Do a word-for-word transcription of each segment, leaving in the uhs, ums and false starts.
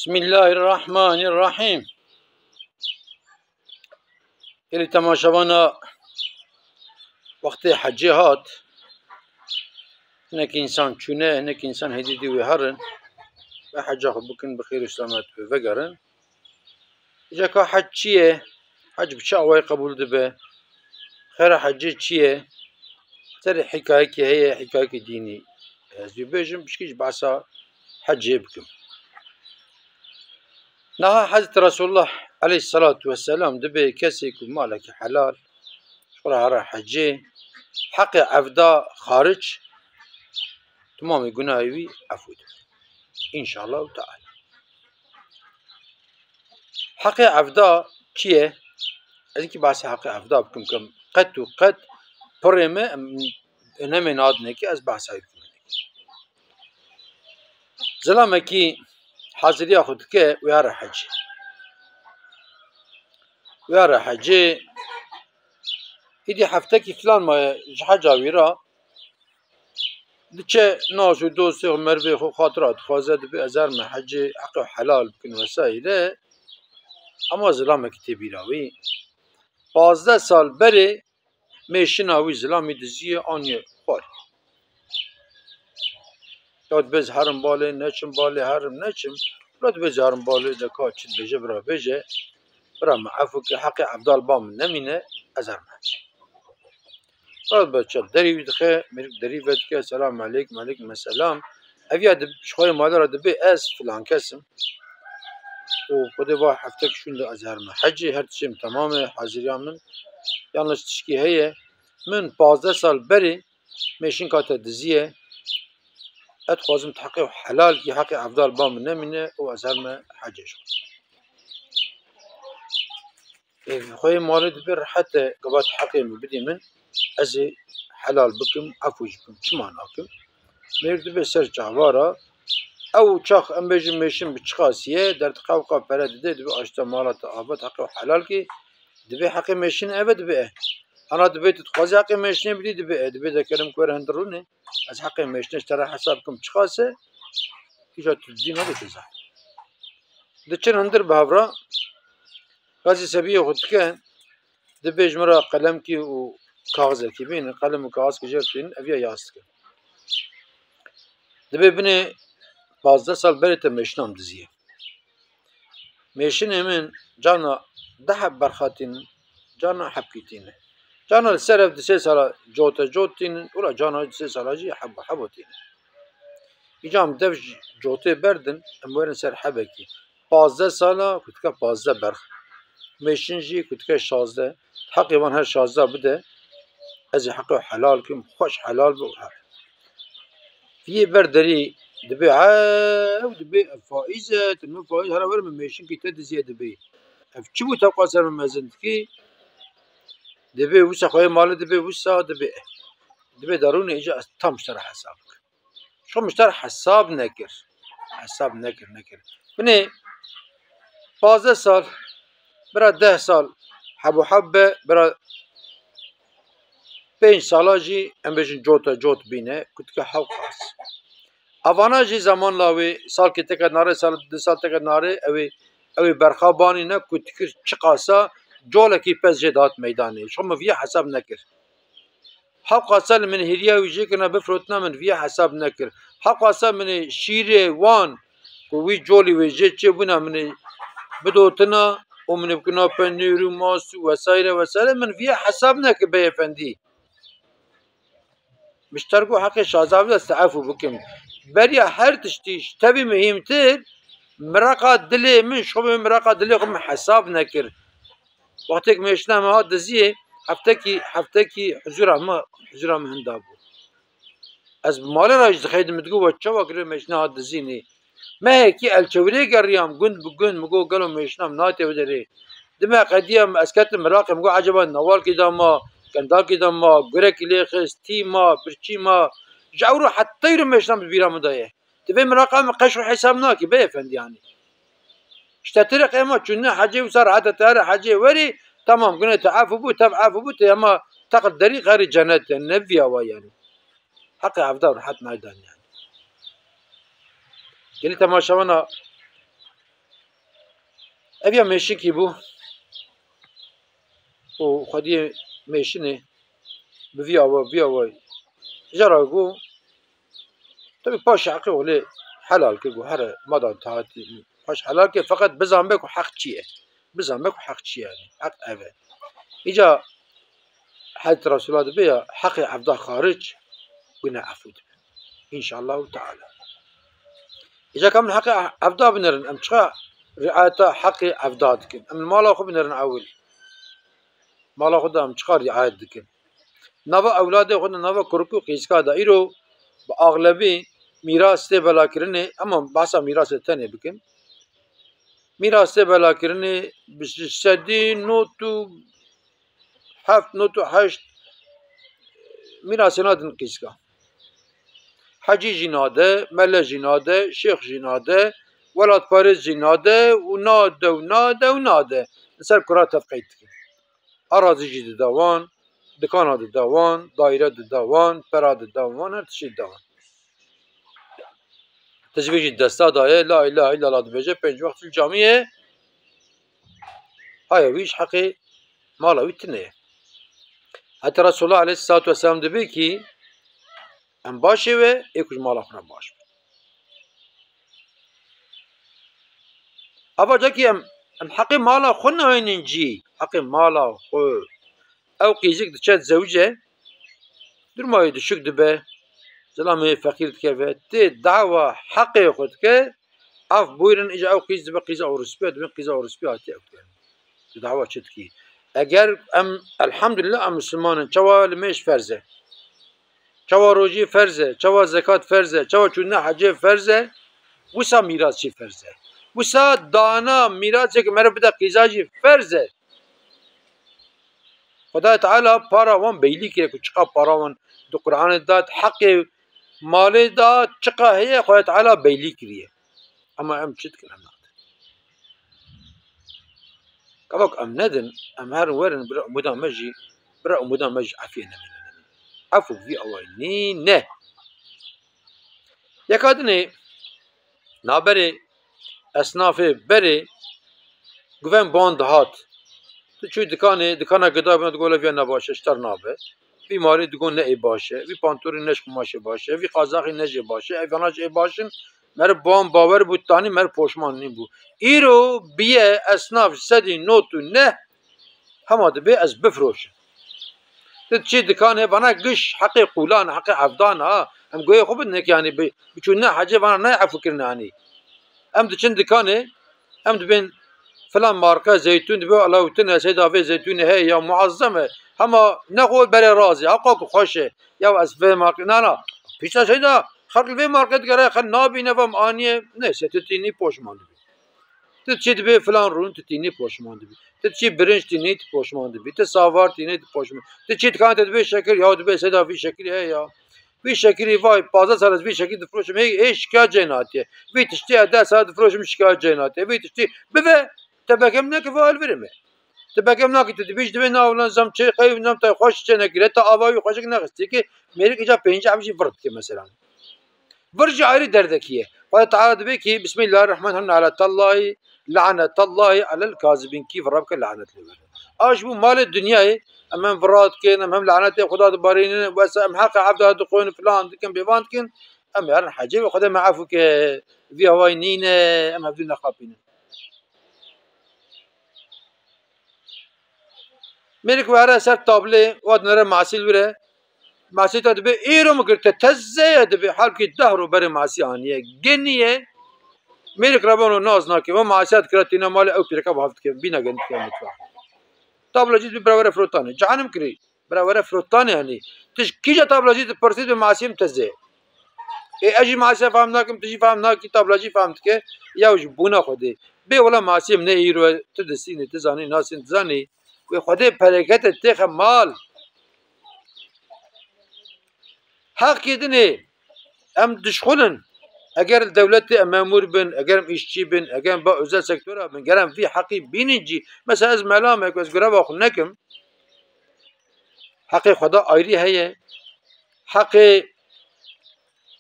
Bismillahirrahmanirrahim. Gelî temaşevana, wextê hecê hat, hinek însan çûne, hinek însan hêdî dî wê herin, ve heca xwe bikin, bi xêr û selamet wê vegerin. Îca ka hec çi ye? Hec bi çi awayî qebûl dibe? Xêra hecê çi ye? Serê hikayekê heye, hikayekê dînî. Ez jî bêjim, pişkî ji behsa hecê bikim. Niha Hezreti Resulullah aleyhisselatu vesselam dibê kesê ku malekî helal, ji xwe re here hecê, heqê evda xaric, temamê gunahê wî efû dibe. Înşallahu Teala. Heqê evda çi ye? Ez kî behsa heqê evda bikim, kim qet û qet pirê me, em, önemê nadinekî, ez behsa wî bikim. Zilamekî haziriya xwe dike, wê here hecê. Wê here hecê, îdî heftekî filan maye ji heca wî re, diçe nas û dostê xwe, merivê xwe xatira dixwaze, dibê ez herime hecê, heqê helal bikin vesaire. Ama zilamekî tê bîra wî. Pazdeh sal berê mêşina wî zilamî diziyê aniye xwarê. Ya dibê ez herim balê, neçim balê, herim neçim. Wela dibê ez herim balê, de ka çi dibêje, bira bêje. Bira min efû ke, heqê evda li ba min nemîne, ez herim hecê. Rad be çav derî wî dixe, mêrik derî vedike, selam eleykum, eleykum selam. Ev ya dib-, ji xwe yê malê re dibê ez filan kes im. Û Xwedê va heftek şûn de ez herime hecê, her tiştê min temam e, haziriya min. Yalnız tişkî heye, min pazdeh sal berê mêşinka te diziye. Ez dixwazim tu heqê helal kî, heqê evda li ba min nemîne û ez herime hecê ji xwe. Ê, xweyê malê dibê rehet e, gava tu heqê min bidî min, ez ê helal bikim, efû jî bikim, çima nakim? Mêr dibê ser çavara, ew çax em bêjin mêşin bi çiqasî ye, derdiqe weka pere dide, dibê aşta mala te ava, tu heqê helal kî, dibê heqê mêşin ev e, dibê e. Ana dibê tu dixwazî heqê mêşinê bidî, dibê e, dibê dekerim ku were hundir rûnê, ez heqê mêşinê ji te re hesab bikim çiqas e, îca tu didî nadê te zehf. Diçin hundir bi hev re, gazî sebiyê xwe dike, dibê ji min re qelemkî û kaxizekî bînin, qelem û kaxizkî jê re tînin, ev ya yaz dike. Dibê binê pazdeh sal berê te mêşinan diziye. Mêşinê min carna deh heb berxa tînin, carna hebkî tînin. Carna li ser ev du sê sala cote cot tînin, û la carna du sê sala jî hebo hebo tînin. Îca em dev ji cotê berdin, em werin ser hebekî. Pazdeh sala ku dike pazdeh berx. Mêşin jî ku dike şazdeh. Heqê wan her şazdeh bide. Ez ê heqê helal kim, xweş helal be û her. Viyê ber derî dibê ew, dibê ev faiz e, tu min faiz here were min mêşinkî te diziye dibê. Ev çi bû tewqa ser min mezin dikî? Dibê wisa xweyê malê dibê wisa dibê. Dibê darûnê îca ez tam ji te re hesab bikim. Ji xwe min ji te re hesab nekir. Hesab nekir, nekir. Binê pazdeh sal, bira deh sal hebo heb be, bira pênc sala jî em bêjin cota cot bîne, ku dike hew qas. Evana jî zeman la wê salkê teke nare, sal, du sal teke nare, ew ê, ew ê berxa banîne, ku dikir çiqasa colekî pez jê dihat meydanê. Ji xwe min viya hesab nekir. Hewqasa li min hêriya wî jê kirine bifrotina min viya hesab nekir. Hewqasa min ê şîrê wan ku wî colî wê jê çêbûna min ê bidotina û min ê bikina penîr û mas û vesaire vesaire min viya hesab nekir beyefendî. Min ji te re got heqê şaza bide ez te efû bikim. Beriya her tiştî ji tevî muhîmtir miraqa dilê min, ji xwe miraqa dilê xwe min hesab nekir. Wextêk mêşina min hat diziyê, heftekî, heftekî huzura min, huzura min hinda bû. Ez bi malê re jî dixeydim, min digot we çawa kiriye mêşina hat dizînê. Mehekî el çewirê geriyam gund bi gund, min got gelo mêşina min nayê tê wê derê. Dime qediya min ez ketim miraqê, min got eceba nawalkî da ma, kendakî da ma, gurekî lê xist, tî ma, birçî ma. Ji ewro heta îro mêşina min di bîra min de ye. Tu vê miraqa min qeş û hesab nakî beyefendî yanî. Ji te tirê qeyma çûne hecê wisa re heta te here hecê werî, tamam, gunê te efû bû, tev efû bû, te hema teqil derî xerî cenet e, ne viya wa yanî. Heqê evda rehet naydan yanî. Gelî temaşevana, Ev ya mêşikî bû û xwediyê mêşinê bi vî awa, vî awa jara got, tabi paş heqê olê helal kir, got here madan tahatî paş helal kir, feqet bizanbe ku heq çi ye. Bizanbe ku heq çi ye, yanî heq ev e. Îca Hezreti Resulullah dibe ya heqê evda xaric, gune efû dibe. Înşallahu Teala. Îca ka min heqê evda binerin, em çiqa riayeta heqê evda dikin? Em li mala xwe binerin ewil. Mala xwe de em çiqa riayet dikin? Nava ewladê xwe de, nava kurik û qîzka de îro bi axlebî mîras tê belakirinê, ema behsa mîrasê tenê bikin. Mîras tê belakirinê bi sedî nod û heft, nod û heşt mîrasê nadin qîzka. Hecî jî nade, mele jî nade, şêx jî nade, welatparêz jî nade û nade û nade û nade. Li ser kura tev qeyd dikin. Arazî jî dide wan, dikana dide wan, daîre dide wan, pera dide wan, her tiştî dide wan. Ti ji vê jî desta daye, la îlahe îllallah dibêje, pênc wext li camiyê, haya wî ji heqê mala wî tune ye. Heta Resulullah aleyhissalatu vesselam dibê kî em başê we, ê ku ji mala xwe re baş be. Ava cakî em, em heqê mala xwe nayînin cî, heqê mala xwe. Ew qîzik diçe dizewice, durmayê dişik dibe, zilamê feqîr dikeve, tê dawa heqê xwe dike, af buyurun, îca ew qîz dibe qîza orospi, dibin qîza orospi hatiye ew dibe. Tu dawa çi dikî? Eger em, elhamdulillah, em Misliman in, çawa limêj ferz e? Çawa rojî ferz e, çawa zekat ferz e, çawa çûna hecê ferz e, wisa mîras jî ferz e. Wisa dana mîrasê ku meriv bide qîza jî ferz e. Xwedayê Teala para wan beylî kiriye ku çiqa para wan di Qur'anê de, di heqê malê de, çiqa heye Xwedayê Teala beylî kiriye. Ema em çi dikin, em nadin. Kevok em nedin, em herin werin, bira umuda me jî, bira umuda me jî efiyê nemîne. Efû vî awayî nîne. Yeka dinê, naberê, esnafê berê, guven ban dihat. Tu çû dikanê, dikana gida bûna, digot, "Wele viya ne baş e, ji te re nabe." Vî malê digot, "Ne ê baş e." Vî pantorî ne ji qumaşê baş e. Vî qazaxî ne jê baş e. Ev yana jî ê baş in. Meriv bi wan bawer bû, tanî meriv poşman nîbû. Îro biye esnaf ji sedî nod û neh hema dibê ez bifroşim. Tu diçî dikanê, vana giş heqê qûlan, heqê evdan ha. Em goyê xwe bidin, yanî bi, biçûne hecê vana nayê efû kirin anî. Em diçin dikanê, em dibên filan marka zeytûn dibe, alawtin e, seyda vê zeytûnê heye ya muazzem e. Hema nexwe berê razî, heqa ku xweş e. Ya ez vê markê, na, na, pîça seyda, xelk li vê markê digere, xelk nabîne, vam aniye, neyse, tu tînî poşman dibî. Tu çi dibê filan rûn, tu tînî poşman dibî. Tu çi birinc tînî, tu poşman dibî. Tu savar tînî, tu poşman. Tu çi dikan te dibê şekir, ya dibê seyda vî şekirî heye ya. Vî şekirî vay, pazdeh sal ez vî şekirî difroşim, hê, hê şikayet cê natiye. Vî tiştî ez deh sal difroşim, şikayet cê natiye. Vî tiştî bive, te bekem neke, va elvirê me. Te bekem nakî, tu dibî ji dibê navlan zam çê qey zam te xweş çê nekire, te ava wî xweşik nexistî ki mêrik îca pêncî ev jî vir dike mesela. Vir jî ayrî derdekî ye. Xwedê Teala dibê kî, "Bismillahirrahmanirrahim, lanetallahi, lanetallahi alel kazibîn." Kî vira bike, lanet lê were. A ji bo malê dinyayê, em hem vira dikin, em hem lanetê Xweda dibarînin, wesa em heqa evda dixwin, filan dikin, bêvan dikin, em yarin hecê ve Xwedê me efû ke, vî awayî nîne, em hevdû nexapînin. Mêrik were ser tablê, wa dinere masî li wir e. Masî te dibê, îro min kir, te teze ye dibê, halkî deh ro berê masî aniye. Geniye, mêrik rabano naz nake, ve masî dikira tîne malê, ew pîreka bi hev dike, bîna gen dike mitwa. Tabla jî dibê bira were firotanê. Cehenim kirî. Bira were firotanê, yanî. Tu ji kîja tabla jî dipirsî, dibê masî min teze ye. Ê, ez jî masî fam nakim, tu jî fam nakî, tabla jî fam dike. Yaw ji bona Xwedê. Bê wela masî min ne îro e, tu disînî, tu zanî, nasîn, tu zanî. Wê Xwedê perekete têxe mal. Heqê dinê em dişxulin. Eger li dewletê em memûr bin, eger em îşçî bin, eger em ba özel sektora bin, ger em vî heqî bînin cî. Mesela ez mela me ku ez greva xwe nekim, heqê Xweda ayrî heye, heqê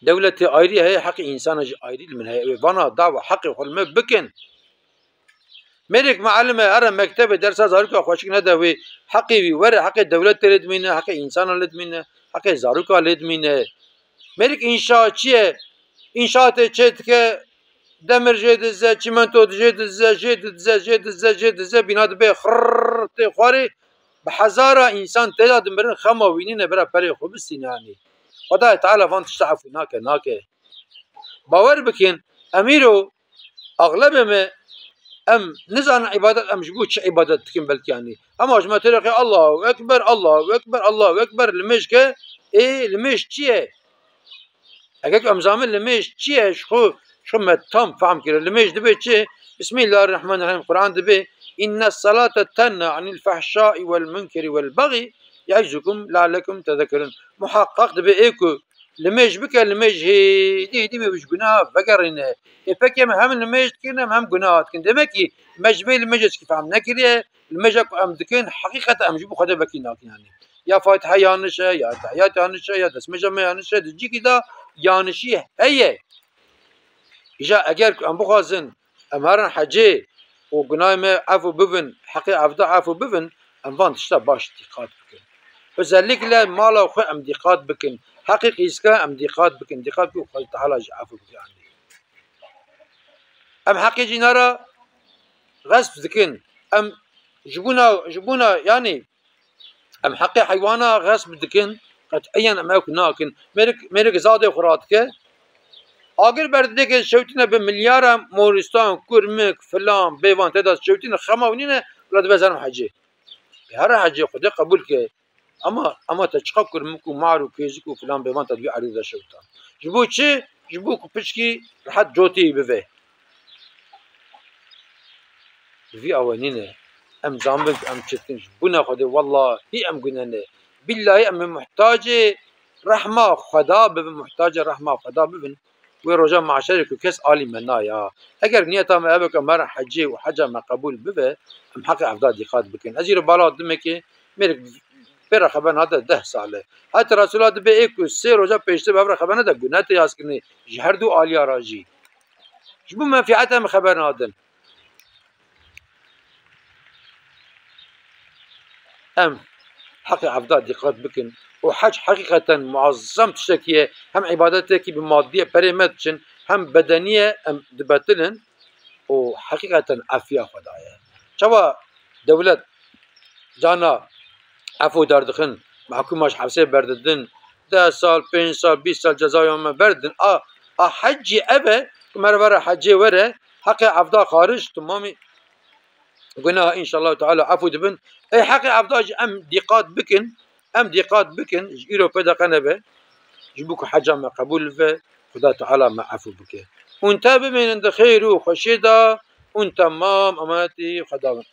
dewletê ayrî heye, heqê însana jî ayrî li min heye. Wê vana dawa heqê xwe li me bikin. Mêrik muallim e, here mektebê dersa zaroka xweşik nede wê, heqê wî were, heqê dewletê lê dimîne, heqê însana lê dimîne, heqê zaroka lê dimîne. Mêrik înşaatçî ye, înşaatê çê dike, demir jê dize, çîmento jê dize, jê dize, jê dize, jê dize, bîna dibe xirr tê xwarê, bi hezara însan tê de dimirin, xema wî nîne, bira perê xwe bistîne, yanî. Xwedayê Teala van tişta efû nake, nake. Bawer bikin, em îro, axlebê me, em nizanin îbadet, em ji bo çi îbadet dikin belkî, yanî. Ema ji me têre ke Allahu Ekber, Allahu Ekber, Allahu Ekber, limêj ke, ê, limêj çi ye? Eger ku em zanin limêj çi ye, ji xwe, ji xwe me tam fehm kire. Limêj dibe çi? Bismillahirrahmanirrahim. Quran dibe, "Inne salate tenha anil fehşai vel munkeri vel bagî, yaizukum leallekum tezekkerun." Muhaqqaq dibe ê ku limêj bike, limêj hêdî hêdî me ji gunaha vegerîne. Ê pekê me hem limêj dikin, em hem gunaha dikin. Demek ki me ji vê limêjê çikî fehm nekiriye. Limêja ku em dikin, heqîqeten em ji bo Xwedê vekî nakin, yanî. Ya Fatiha yanlış e, ya Tehiyat yanlış e, ya destmêja me yanlış e, di cîkî de yanlişî heye. Îja eger ku em bixwazin, em herin hecê û gunahê me efû bibin, heqê evda efû bibin, em van tişta baş dîqat bikin. Özellikle mala xwe em dîqat bikin. Heqê qîska em dîqat bikin. Dîqat ku Xwedê Teala jî efû bike, yanî. Em heqê cîna re xesp dikin. Em ji bona, ji bona, yanî, em heqê heywana xesp dikin. Qet'iyen em ew nakin. Mêrik, mêrik zadê xwe radike. Agir berdidêke şewtine bi milyara moristan, kurmik, filan, bêvan, tê de şewtine xema wî nîne, wila dibe zerim hecê. Ê, here hecê Xwedê qebûl ke. Ama, ama te çiqa kurmik û mar û kêzik û filan bêvan te di wî erdê de şewtan. Ji bo çi? Ji bo ku piçkî rehet cotê wî bive. Bi vî awe nîne. Em zanibin ku em çi dikin. Ji bona Xwedê wellahî em gune ne. Billahî em ê muhtacê rehma Xweda bibin, muhtacê rehma Xweda bibin. Wê roja mahşerê ku kes alî me naya. Eger niyeta me ev e ku me re hecê û heca me qebûl bibe, em heqê evda dîqat bikin. Ez îro bala dimekê mêrik pê re xeber nade deh sal e. Heta Resûla dibe ê ku sê roja pêştir bi hev re xeber nede, gune tê yazkirinê ji her du aliya re jî. Ji bo menfîeta me xeber nadin. Em heqê evda dîqat bikin û hec heqîqeten muazzam tiştekî ye. Hem îbadetekî bi maddiye perê me diçin, hem bedeniye em dibetilin û heqîqeten efiya Xweda ye. Çawa dewlet cana efû derdixin, mehkûma ji hepsê berdidin, deh sal, pênc sal, bîst sal cezaya me berdidin. A, a hec jî ev e, ku me re vere hecê were, heqê evda xaric, timamî gunah înşallah teala efû dibin. Ê heqê evda jî em dîqat bikin, em dîqat bikin, ji îro pê de qe nebe, ji bo ku heca me qebûl bibe, Xuda Teala me efû bike. Hûn te bimînin di xêr û xweşiyê de, hûn temam emanetî Xweda bin.